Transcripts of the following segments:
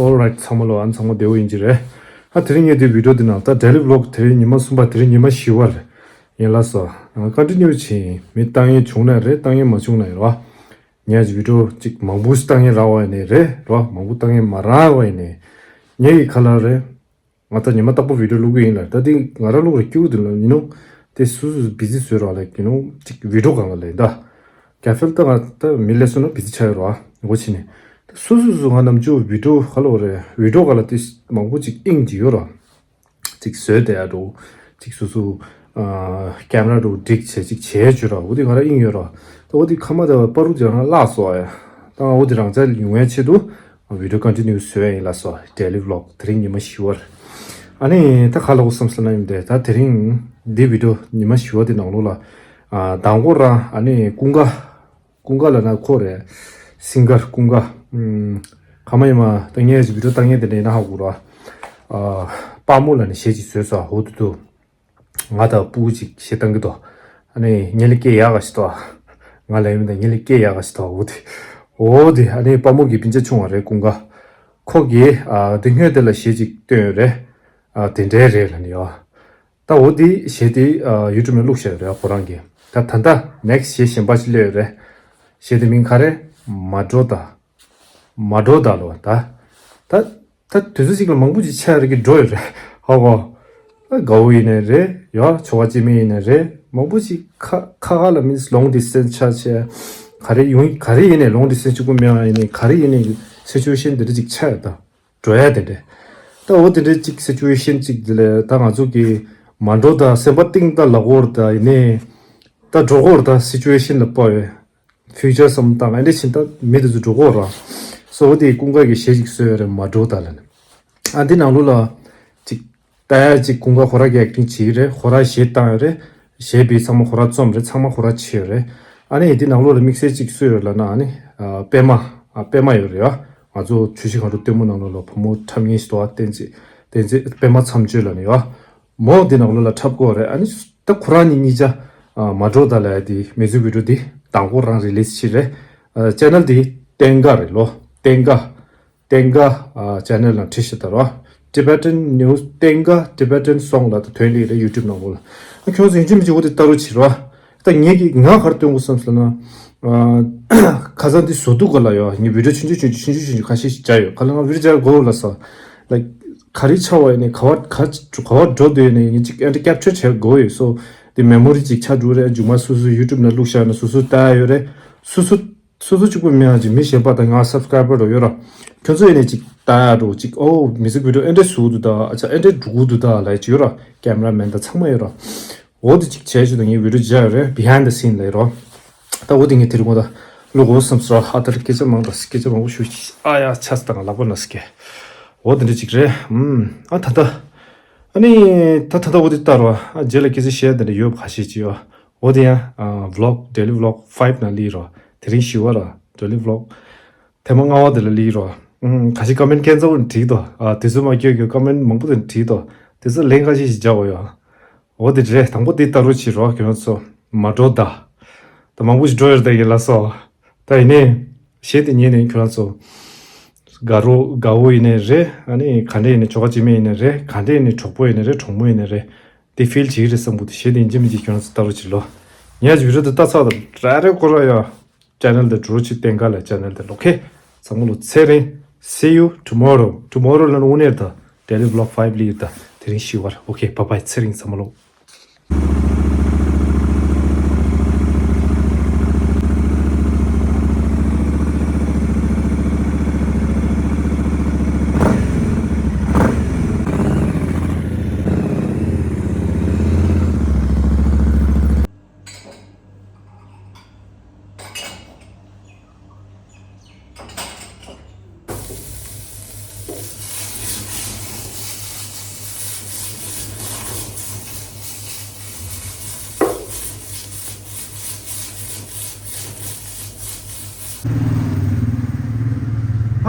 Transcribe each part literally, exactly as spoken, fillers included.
Alright, ཚང་མ་ལོ། ཨ་ཚང་མ་བདེ་པོ་ཡིན་གྱི་རེད། ཨ་དེ་རིང་ངས་འདི་བི་ཌི་ཡོ་འདི་ནང་ད་daily vlog དེ་རིང་ཉི་མ་གསུམ་པ། དེ་རིང་ཉི་མ་བཞི་པ་རེད། ཡིན་ལགས་སོ། ཨ་ཀོན་ཊི་ནིའུ་བྱེད་ཡིན། མི་བཏང་ཡས་བྱུང་ན་རེད། བཏང་ཡས་མ་བྱུང་ན་ཡིན་རོ། ངས་བི་ཌི་ཡོ་ཅིག་མང་པོ་བཏང་ཡས་རག་པ་ཡིན་ནའི་རེད་རོ། མང་པོ་བཏང་ཡས་མ་རག་པ་ཡིན་ནའི་ངས་ཡི་ཁ་ལག་རེད། ང་ད་ཉི་མ་རྟག་པར་བི་ཌི་ཡོ་བླུག་གི་ཡིན་ལ། ད་འདི་ང་རང་བླུག་རེ་སྐྱིད་པོ་འདུག་ལ། ཡིན་ནོ། དེ་སུ་སུ་བི་ཛི་བཟོས་རོགས་ལ། ཡིན་ནོ་ཅིག་བི་ཌི་ཡོ་གང་ལ་ལས་ད། ཀ་ཧྥེལ་ད་ང་ད་མི་ལས་སོང་ན་བི་ཛི་ཆགས་ཡོད་རོགས། འོ་ཕྱི་ནས་ད་སུ་སུ་སུ་ང་ནམ་ཅུ་བི་ཌི་ཡོ་ག་ལ་འོ་རེད། བི་ཌི་ཡོ་ག་ལ་དེ་མང་པོ་ཅིག་དབྱིངས་ཀྱི་ཡོད་རོགས། ཅིག་བཟོས་དེ་ཡ་འགྲོ། ཅིག་སུ་སུ་ཨ་ཀེམ་ར་འགྲོ་སྒྲིག་བྱས་ཅིག་བྱས་བཅུག་རོགས། འོ་དེ་ང་རང་དབྱིངས་ཡོད་རོགས། ད་འོ་དེ་ཁ་མ་ད་པ་རུ་ཅང་བརླག་སོང་ཡ། ད་འོ་དེ་རང་ཅག་ཡོང་ཡ་ཆེད་དུ། བི་ཌི་ཡོ་ཀོན་ཊི་ནིའུ་བཟོས་ཡིན་ལགས་སོ། daily vlog དེ་རིང་ཉི་མ་བཞི་པ་རེད། ཨ་ནི་ད་ག་ལབ་དགོས་བསམ་སོང་ན་ཡིན་ཏེ། ད་དེ་རིང་འདི་བི་ཌི་ཡོ་ཉི་མ་བཞི་པ་འདི་ནང་ལོགས་ལ་ཨ་མདང་དགོང་རང་ཨ་ནི་ཀུན་དགའ། ཀུན་དགའ་ལབ་ན་ཁོ་རེད། སིང་གར་ཀུན་དགའ། ཨམ། ག་མ་ཡིན་མ་ད་ངས་བི་ཌི་ཡོ་བཏང་མཁན་དེ་འདྲ་ཡིན་ན་ཧ་གོ་ར། ཨ་དཔའ་མོ་ལབ་ནས་གཞས་ཅིག་བཟོས་སོང་། འོ་དེ་དུ། ང་དང་སྤུ་གུ་ཅིག་གཞས་བཏང་གི་འདུག་ཨ་ནི་ངེད་ལས་སྐད་ཡག་ག་ཞིག་འདུག་ང་ལབ་ཡིན་ད། ངེད་ལས་སྐད་ཡག་ག་ཞིག་འདུག་འོ་དེ། འོ་དེ་ཨ་ནི་དཔའ་མོ་གི་སྤུན་ཆ་ཆུང་བ་རེད། ཀུན་དགའ། ཁོ་གིས་ཨ་དེ་སྔོན་དེ་ལ་གཞས་ཅིག་བཏོན་ཡོད་རེད། ཨ་དེ་འདྲའི་རེད་ལབ་ནི་ཡོད། ད་འོ་དེ་གཞས་དེ་ཨ་ཡུ་ཊུབ་ནས་བླུགས་བཞག་ཡོད་རེད་ཁོ་རང་གིས། ད་ད་ལྟ་ནེག་སི་ཊི་གཞས་གཞན་པ་ཞིག་སླེབས་ཡོད་རེད། གཞས་དེ་མིང་ག་རེ། མ་འགྲོ་ད། མ་འགྲོ་ད་ལོ་ད། ད་ད་དུས་ཚོད་གཅིག་ལ་མང་པོ་ཅིག་ཆགས་རེ་གི་འགྲོ་ཡོད་རེད། ཧ་གོ། ད་དགའ་བོ་ཡིན་ནའི་རེད། ཡ་ཆོ་ག་སྐྱེ་དམན་ཡིན་ནའི་རེད། མང་པོ་ཅིག་ཁ་ཁ་ཁ་ལ་མིན་ལོང་ཌི་སི་ཊན་སི་ཆགས་བྱས། ག་རེ་ཡོང་ག་རེ་ཡིན་ནའི་ལོང་ཌི་སི་ཊན་སི་གཅིག་པུ་མེད་པ་ཡིན་ནའི་ག་རེ་ཡིན་ནའི་སི་ཅུ་ཨེ་ཤན་དེ་འདྲ་ཅིག་ཆགས་ཡོད་ད། འགྲོ་ཡ་དེ་འདྲ། ད་འོ་དེ་འདྲ་ཅིག་སི་ཅུ་ཨེ་ཤན་ཅིག་དེ་ལས་ད་ང་ཚོ་གི་མ་འགྲོ་ད་སེམས་པ་གཏིང་ད་ལ་གོ་ར་ད་ཡིན་ནའི། ད་འགྲོ་གོ་ར་ད་སི་ཅུ་ཨེ་ཤན་ལ་དཔག་ཡོད། ཕིའུ་ཅར་བསམ་བཏང་ཨེ་འདྲ་ཕྱིན་ད་མི་དེ་ཚོ་འགྲོ་གོ་ར། སོ་འོ་དེ་ཀུན་དགའ་གི་གཞས་ཅིག་བཟོས་ཡོད་རེད། མ་འགྲོ་ད་ལ་ནི། ཨ་འདི་ནང་ལོགས་ལ་ཅིག་ལྟ་ཡ་ཅིག་ཀུན་དགའ་ཁོ་ར་གི་ཨེག་ཊིང་བྱེད་ཀྱི་རེད། ཁོ་ར་གཞས་བཏང་ཡོད་རེད། གཞས་པའི་ཚང་མ་ཁོ་ར་རྩོམ་རེད། ཚང་མ་ཁོ་ར་བྱས་ཡོད་རེད། ཨ་ནི་འདི་ནང་ལོགས་ལ་དམིགས་བསལ་ཅིག་སུ་ཡོད་ལབ་ན་ཨ་ནི་ཨ་པད་མ། ཨ་པད་མ་ཡོད་རེད་ཡ། ང་ཚོ་ཆུ་བཞི་སྒང་དྲུག་སྟོན་མོ་ནང་ལོགས་ལ་བུ་མོ་འཁྲབ་མཁན་ཞིག་འདུག་ཨ། བསྟན་འཛིན། བསྟན་འཛིན་པད་མ་མཚམས་གཅོད་ལབ་ནས་ཡ། མོ་འདི་ནང་ལོགས་ལ་འཁྲབ་ཀྱི་ཡོད་རེད། ཨ་ནི་ད་ཁོ་རང་གཉིས་གཉིས་ཆ་ཨ་མ་འགྲོ་ད་ལབ་ཡ་དེ་མིའུ་ཛིག་བི་ཌི་ཡོ་འདི་མདང་དགོང་རང་རི་ལི་སི་བྱས་རེད། ཨ་ཅེ་ནལ་འདི་བསྟན་དགའ་རེད་ལོ། བསྟན་དགའ། བསྟན་དགའ་ཨ་ཅེ་ནལ་ནང་བྲིས་ཤག་ད་རོ། Tibetan News བསྟན་དགའ་Tibetan Song ལབ་ད་དོན་ལི་རེད་ཡུ་ཊུབ་ནང་ལོགས་ལ། ཨ་ཁྱོད་ཚོ་ཡིན་གཅིག་མིན་གཅིག་འོ་དེ་ལྟ་རོགས་བྱེད་རོགས། ད་ངས་ཀྱི་ང་ག་རེ་སྟོན་དགོས་བསམ་སོང་ན། ཨ་ཁ་སང་འདི་བཟོ་དུས་ག་ལ་ཡོད། ངས་བི་ཌི་ཡོ་ཆུང་ཆུང་ཆུང་ཆུང་ཆུང་ཆུང་ཆུང་ཁ་ཤས་ཤིག་བྱས་ཡོད། ག་ལ་ང་བི་ཌི་ཡོ་བྱས་དགོས་ལ་ས། ལའིཀ་ག་རེ་ཆགས་པ་ཡིན་ནའི་ག་བ་ག་ག་བ་འགྲོ་འདོད་ཡིན་ནའི་ངས་ཅིག་ཨེ་འདྲ་ཀེབ་ཅར་བྱས་དགོས་ཡོད། སོ་འདི་མེ་མོ་རི་ཅིག་ཆགས་འགྲོ་རེད། མཇུག་མ་སོ་སོའི་ཡུ་ཊུབ་ནང་བླུགས་བཞག་ན་སོ་སོ་ལྟ་ཡ་ཡོད་རེད། སོ་སོ་སོ་སོ་གཅིག་པུ་མིན་ཡང་ཅིག་མི་གཞན་པ་དང་ང་སབ་སི་ཀ་རའི་བར་རུ་ཡོད་ར། ཁྱོད་ཚོ་ཡིན་ནའི་ཅིག་ལྟ་ཡ་འགྲོ་ཅིག་ཨོ་མིའུ་ཛིག་བི་ཌི་ཡོ་ཨེ་འདྲ་བཟོ་འདུག་ད། ཨ་ཅག་ཨེ་འདྲ་འགྲོ་གི་འདུག་ད་ལབ་ཡ་ཅིག་ཡོད་ར། ཀེམ་ར་མེན་དང་ཚང་མ་ཡོད་ར། འོ་དེ་ཅིག་བྱས་ཆོག་ད། ངས་བི་ཌི་ཡོ་བྱས་ཡོད་རེད། བི་ཧའིན་ཌི་ཛ་སིན་ལབ་ཡོད་ར། ད་འོ་དེ་ངས་དེ་རིང་གོང་ད་བླུག་དགོས་བསམ་སོང་ར། ཨ་ད་སྐད་ཆ་མང་དང་སྐད་ཆ་མང་པོ་ཞུ་ཅིག་ཨ་ཡ་ཆ་ས་དང་ལག་པ་ན་སྐད། འོ་དེ་འདྲ་ཅིག་རེད། ཨམ་ཨ་ད་ད། ཨ་ནི་ད་ད་ད་འོ་དེ་ལྟ་རོ། ཨ་རྗེས་ལ་སྐད་ཆ་བཤད་དེ་འདྲ་ཡོད་ཁ་ཤས་ཅིག་ཡོད། འོ་དེ་ཡང་ཨ་བི་ལོག་ཌེ་ལི་བི་ལོག་ཕའིབ་ནང་སླེབས་རོ། དེ་རིང་བཞི་པ་ར། ཌེ་ལི་བི་ལོག་ཐེངས་མ་ལྔ་པ་དེ་ལ་སླེབས་རོ། ཨུམ་ཁ་ཤས་ཀོ་མེན་ཊི་ཁྱད་མཚར་པོ་ནས་བྲིས་འདུག་ཨ་དུས་ཚོད་མ་འཁྱོལ་གྱི་ཀོ་མེན་ཊི་མང་པོ་དེ་བྲིས་འདུག་དེ་ཚོ་ལན་ཁ་ཤས་ཤིག་རྒྱག་དགོས་ཡོད། འོ་དེ་རེད། དང་པོ་དེ་ལྟ་རོགས་བྱེད་རོགས་ཁྱོད་རང་ཚོ། མ་འགྲོ་ད། ད་མང་པོ་ཞིག་འགྲོ་ཡོད་ད་ཡིན་ལ་སོ། ད་ཡིན་ནའི། གཞས་དེ་ཉན་ནས་ཁྱོད་རང་ཚོ། དགའ་རོགས་དགའ་བོ་ཡིན་ནའི་རེད། ཨ་ནི་ག་འདྲ་ཡིན་ནའི་ཆོ་ག་སྐྱེ་དམན་ཡིན་ནའི་རེད། ག་འདྲ་ཡིན་ནའི་གྲོགས་པོ་ཡིན་ནའི་རེད། གྲོགས་མོ་ཡིན་ནའི་རེད། དེ་ཕིལ་བྱེད་ཀྱི་རེད་བསམ་གི་འདུག་གཞས་དེ་ཡིན་གཅིག་མིན་གཅིག་ཁྱོད་རང་ཚོ་ལྟ་རོགས་བྱེད་ལོ། ངས་ཀྱི་བི་ཌི་ཡོ་དེ་ལྟ་ཚར་དང་ར་རེ་ཀོ་ར་ཡ། ཅེ་ནལ་དེ་འགྲོ་ཆེ་བསྟན་དགའ་ལ་ཅེ་ནལ་དེ་ལོ་ཁེ། ཚང་མ་ལོ་ཚེ་རིང་། See you tomorrow. Tomorrow ལ་ནི་དངོས་གནས་ད། ཌེ་ལི་བི་ལོག་ཕའིབ་ལི་ཡོད་ད། དེ་རིང་བཞི་པར། ཨོ་ཁེ་བྷའི་བྷའི། ཚེ་རིང་ཚང་མ་ལོ།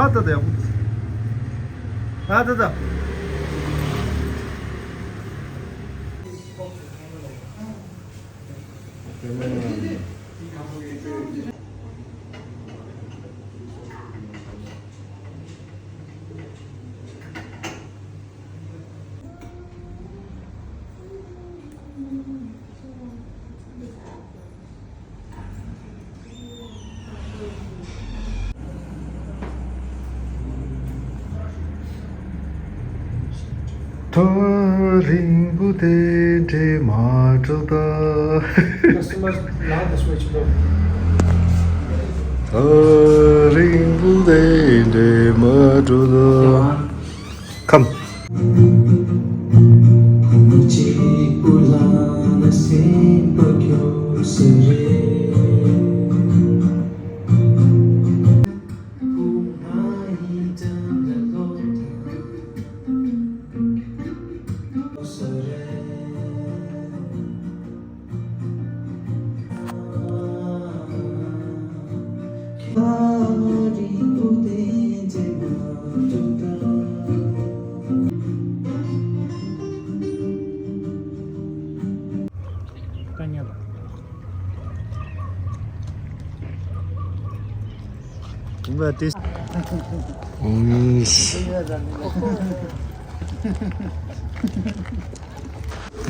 ཨ་ད་ད་ཡག་པོ། ཨ་ད་ད། ཐག་རིང་པོ་དེ་འདྲའི་མ་འགྲོ་ད། Customers love the switch though. ཐག་རིང་པོ་དེ་འདྲའི་མ་འགྲོ་ད། Come.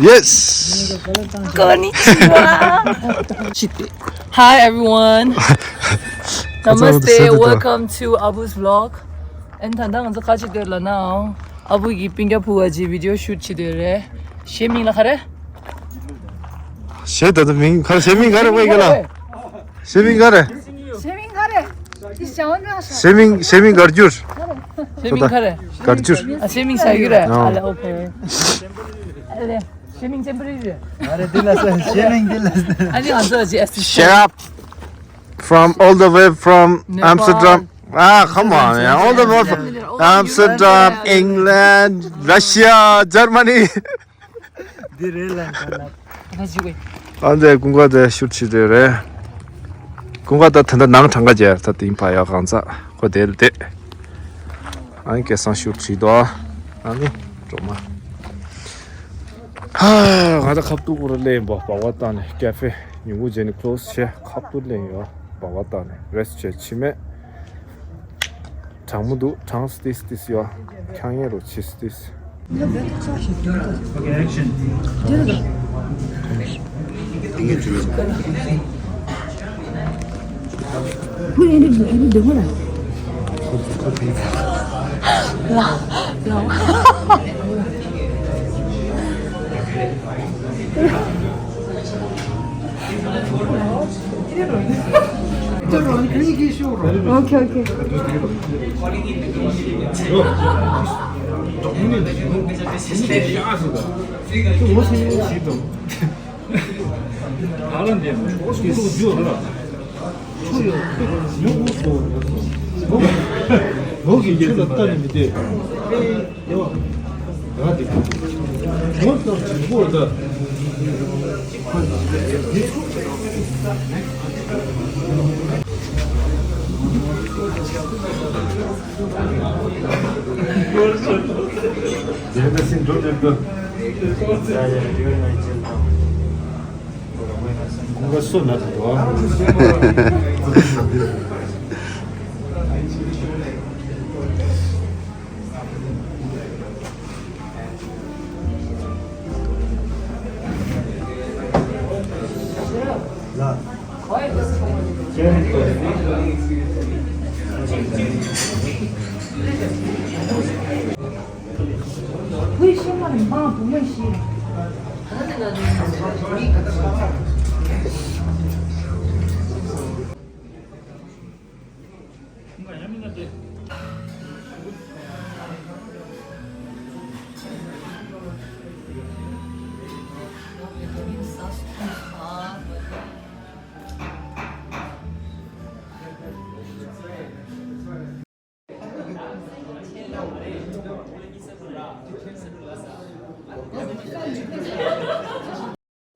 Yes. Konnichiwa. Hi everyone. Namaste. Welcome to Abu's vlog. And ད་ང་ཚོ་ག་ཅི་དེ་ལ་ན། ཨ་བུ་གི་སྤུན་ཀྱག་བུ་བ་ཅིག་བི་ཌི་ཡོ་ཤུ་ཊི་བྱེད་དེ་རེད། གཞས་མིང་ལ་ག་རེ། གཞས་ད་ལྟ་མིང་ག་རེ། གཞས་མིང་ག་རེ། དབུས་ག་ལ། གཞས་མིང་ག་རེ། གཞས་མིང་ག་རེ། འདི་ཞའོ་ནང་ཤ། གཞས་མིང་། གཞས་མིང་གར་བསྒྱུར། གཞས་མིང་ག་རེ། གར་བསྒྱུར། ཨ། གཞས་མིང་ཟ་རྒྱུ་རེད། ཨ་ལེ། ཨོ་ཁེ། ཨ་ལེ། གཞས་མིང་ཅན་པ་རི་རེད། ཨ་རེ། འདི་ལ་ས། གཞས་མིང་འདི་ལ་ས། ཨ་ནི་ང་ཚོ་ཅི། Shut up. From all the way from Nepal. Amsterdam. Ah, come on, man. All the way from Amsterdam, England, Russia, Germany. འདི་རེད་ལ་འདི་ལ། ཨ་ནི་ཀུན་དགའ་དེ་ཤུ་ཊི་བྱེད་དེ་རེད། ཀུན་དགའ་ད་ད་ལྟ་ནང་གྲངས་ཀ་རྒྱལ་ད་དེང་ཕ་ཡག་གང་ཚ་ཁོ་དེ་ལ་དེ། ཨ་ནི་སྐལ་བཟང་ཤུ་ཊི་བྱེད་དོ། ཨ་ནི་སྒྲོལ་མ། ཧ། ང་ད་ཁ་ཐུག་གུ་རུ་ལེན་པ་བག་བ་བཏང་ནས་ཀ་ཧྥེ་ཉིན་གུང་རྗེས་ནས་ཀློ་སི་བྱས་ཁ་ཐུག་ལེན་ཡོད། བག་བ་བཏང་ནས་རེ་སི་ཊི་བྱས་ཕྱི་མེད། གྲང་མོ་འདུག་གྲང་སྟིས་སྟིས་ཡོད། ཁྱང་ཡན་རུ་ཆི་སྟིས། Okay, okay.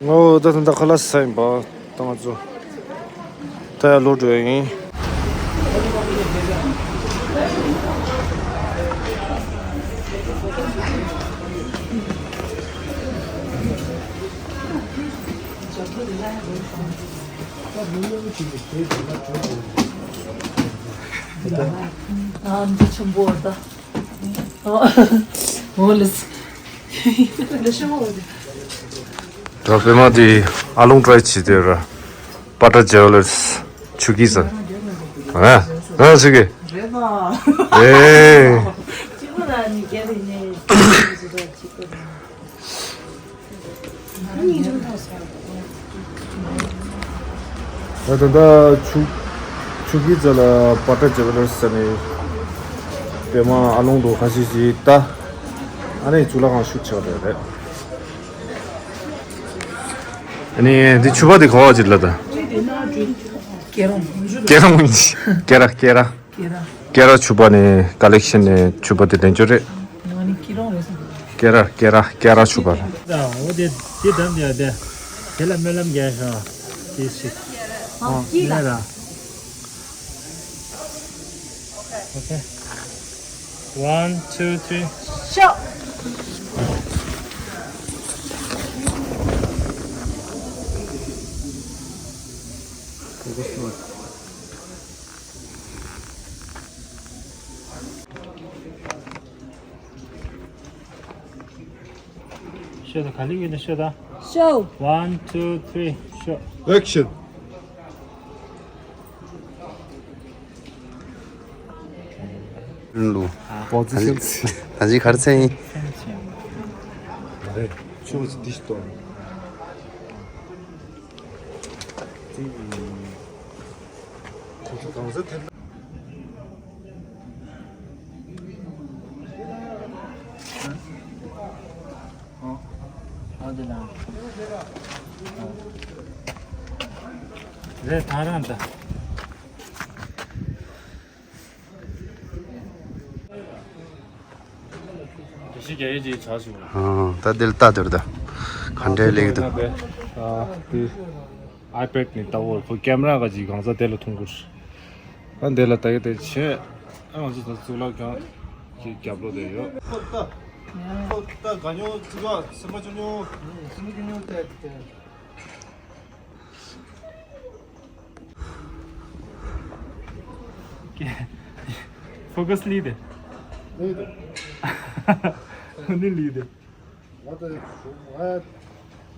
ངོ་ད་ད་ད་ཁ་ལག་ཟ་ཡིན་པ། ད་ང་ཚོ་ད་ཡར་ལོག་འགྲོ་ཡ་ཡིན། ཨ་འདི་ཆེན་པོ་ད། ཨོ་ལེས། ད་པད་མ་དེ་ཨ་ལོང་ཀྲའི་བྱེད་དེ་ར། པ་ཏྲ་ཇེ་ལེས་ཆུ་ཀི་ཟ། ཨ་ཨ་ཆུ་ཀི། རེད་པ། ཨེ། ཅི་གོ་ད་ནི་སྐད་རིགས་ནས། ད་ད་ལྟ་ཆུ་ཆུ་ཁྱི་རྩ་ལ་པ་ཏྲ་ཇེ་ཝེ་ལར་ཟེར་ནས་པད་མ་ཨ་ལོང་དུ་ཁ་ཤས་ཤིག་ལྟ། ཨ་ནི་གཙུག་ལག་ཁང་ཤུགས་ཆག་རེད་རེད། ཨ་ནི་འདི་ཕྱུ་པ་འདི་ག་བ་ཅིག་ལ་ད། སྐེ་རོང་སྐེ་རོང་སྐེ་ར་སྐེ་ར། སྐེ་ར། སྐེ་ར་ཕྱུ་པ་ནི་ཀ་ལེག་ཤན་ནི་ཕྱུ་པ་དེ་ལྡན་ཅོ་རེད། ང་ནི་སྐེ་རོང་རེད་བསམ། སྐེ་ར་སྐེ་ར་སྐེ་ར་ཕྱུ་པ་རེད། ཨོ་དེ་དེ་འདམ་ཡ་དེ། དེ་ལ་སྨོན་ལམ་རྒྱག་ཤོག་དེ་ཞིག་ཨོ་ཨོ་སྐྱིད་ལ། ལ། Okay. One, two, three. ཤོག་ཤོད་དང་། ག་ལེར་ཡོད་ན་ཤོད་དང་། ཤོ། One, two, three, ཤོད། Action. ལུ། ཨ། ད་ཅི་ག་རེ་ཚེ་ཡིན། ཆུ་བོ་ཅི་འདི་ཞིག་གཏོང་། ཁོ་ཚོ་གང་ཟག་ཐེབས་ན། ཨ་དེ་ན། རེད་ད་རང་ད། དེ་ཤི་རྒྱ་ཡིག་ཅིག་ཆགས་བྱུང་། ཨ་ད་དེ་ལ་ལྟ་དུར་ད། ག་འདྲའི་ལེགས་འདུག་ཨ་དེ། iPad ནས་ལྟ་བོར་ཁོ་ཀེམ་ར་ག་ཅིག་གང་ས་དེ་ལ་མཐོང་གི་རེད། ཨ་འདི་ལ་ལྟ་གི་དེ་བྱས། ཨ་ང་ཚོ་ད་གཙུག་ལག་ཁང་གི་རྒྱབ་ལོགས་དེ་ཡོད། ཁོ་ད་ཁོ་ད་ག་ཉོ་ཅི་ག་སེམས་པ་ཅུང་ཉོ། སེམས་པ་ཅུང་ཉོ་དེ་དེ། ཕོ་ཀ་སི་ལི་དེ། ལི་དེ། ཁོ་ནི་ལི་དེ། ང་ད་ང་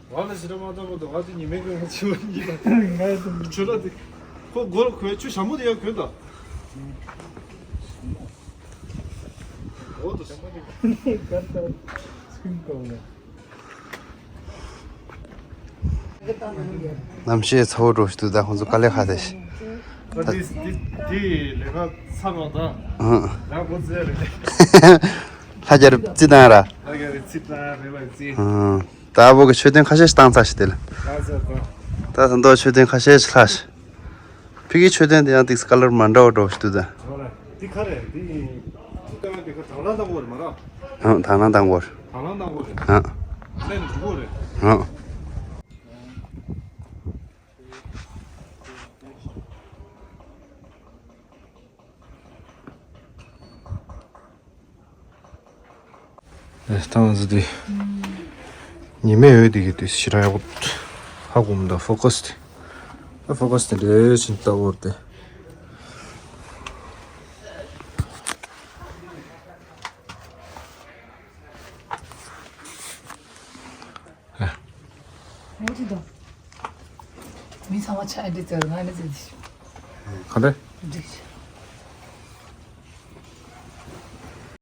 ང་ལ་ཞི་ར་མ་ཐོན་པ་དང་ང་དེ་ཉི་མའི་ཀྱང་ཆེ་བ་ཡིན་པ། ང་ད་ཆུ་ར་དེ་ཁོ་སྒོར་ཁོའི་ཆུ་ཞྭ་མོ་དེ་ཡང་གོན་ད། འོ་དུ་ཞྭ་མོ་དེ་ག་ད་ཚུན་གོ་ལ། གནམ་གཤིས་ཚ་བོ་འགྲོ་ཞིག་འདུག་ད་ཁོང་ཚོ་དཀའ་ལས་ཁག་དེ་ཞིག་ད་དེ་དེ་དེ་ལས་ཀ་ཚ་མ་ད། ཨང་། ཡང་སྒོ་རྩེ་རེད། ལྷ་རྒྱལ་རྩི་བཏང་ར། ལྷ་རྒྱལ་རྩི་བཏང་རེད་ལ་རྩི། ཨང་། ད་བོ་གི་མཆོད་རྟེན་ཁ་ཤས་ཤིག་བཏང་ཚར་ཞིག་དེ་ལ། ད་ཚ་ད། ད་ད་མཆོད་རྟེན་ཁ་ཤས་ཤིག་ལྷག་ཞིག་ཕ་གིའི་མཆོད་རྟེན་དེ་ཡང་ཏིག་ཀ་ལར་མ་འདྲ་བ་འགྲོ་ཞིག་འདུག་ད། འདི་ག་རེད། འདི་འདི་ལྟ་བ་འདི་ག་དང་བླངས་བཏང་དགོས་རེད་མ་ར། ཨང་། དང་བླངས་བཏང་དགོས་རེད། དང་བླངས་བཏང་དགོས་རེད། ཨང་། ལས་ནི་འགྲོ་དགོས་རེད། ཨང་། ཨེ་ཐང་ཟི་དེ། ཉི་མའི་འོད་དེ་གི་དེ་ཞེ་དྲག་ཡག་པོ། ཧ་གོ་མི་འདུག་ཕོ་ཀ་སི་དེ། ཨ་ཕོ་ཀ་སི་དེ་འདྲའི་ཕྱིན་ལྟ་བོར་ཏེ། ཨ། འོ་དེ་དང་། མི་ཚང་མ་ཆ་འདི་ཚར་ང་ནི་ཚེ་འདི། ག་འདྲ། འདི།